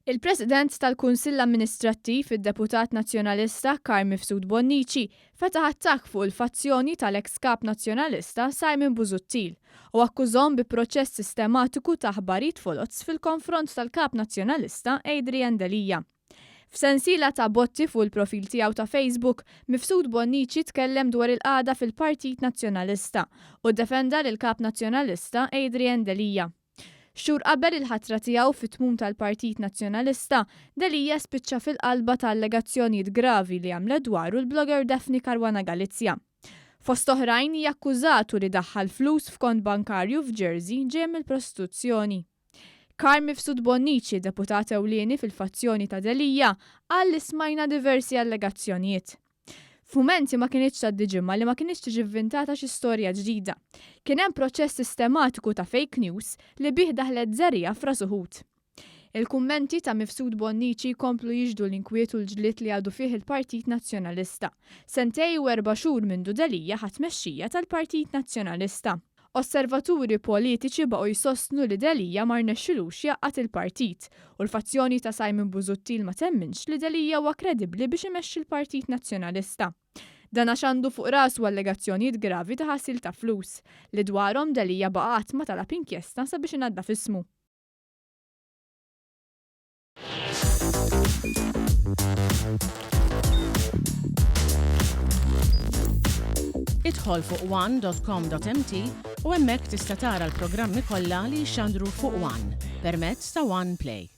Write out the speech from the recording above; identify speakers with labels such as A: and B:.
A: Il-President tal-Kunsill Amministrattiv, id-Deputat Nazzjonalista Carm Mifsud Bonnici, fetaħ attakk fuq il-fazzjoni tal-eks Kap Nazzjonalista Simon Busuttil u akkużhom bi proċess sistematiku ta' aħbarijiet foloz fil-konfront tal-Kap Nazzjonalista Adrian Delia. F'sensiela ta' botti fuq il-profil tiegħu ta' Facebook, Mifsud Bonnici tkellem dwar il-qagħda fil-Partit Nazzjonalista u ddefenda lill-Kap Nazzjonalista Adrian Delia. Xhur qabel il-ħatra tiegħu fit-tmun tal-Partit Nazzjonalista, Delia spiċċa fil-qalba ta' allegazzjonijiet gravi li għamlet dwaru l-blogger Daphne Caruana Galizia. Fost oħrajn hija akkużatu li daħħal flus f'kont bankarju f'Jersey ġejja mill-prostituzzjoni. Carm Mifsud Bonnici, deputat ewlieni fil-fazzjoni ta' Delia, qal li smajna diversi allegazzjonijiet. F'mumenti ma kinitx tgħaddi ġimgħa li ma kinitx tiġi vvintata xi storja ġdida. Kien hemm proċess sistematiku ta' fake news li bih daħlet żerriegħa f'ras uħud. Il-kummenti ta' Mifsud Bonnici jkomplu jixhdu l-inkwiet u l-ġlied li għadu fih il-Partit Nazzjonalista, sentej u erba' xhur mindu Delia ħa t-tmexxija tal-Partit Nazzjonalista. Osservaturi politiċi baqgħu jsostnu li Delia ma rnexxilux jgħaqqad il-partit u l-fazzjoni ta' Simon Busuttil ma temminx li Delia huwa kredibbli biex imexxi l-Partit Nazzjonalista. Dan għax għandu fuq rasu allegazzjonijiet gravi ta' ħasil ta' flus, li dwarhom Delia baqa' qatt ma talab inkjesta sabiex inaddaf ismu.
B: Idħol fuq one.com.mt u hemmhekk tista' tara l-programmi kollha li jixxandru fuq One permezz ta' One Play.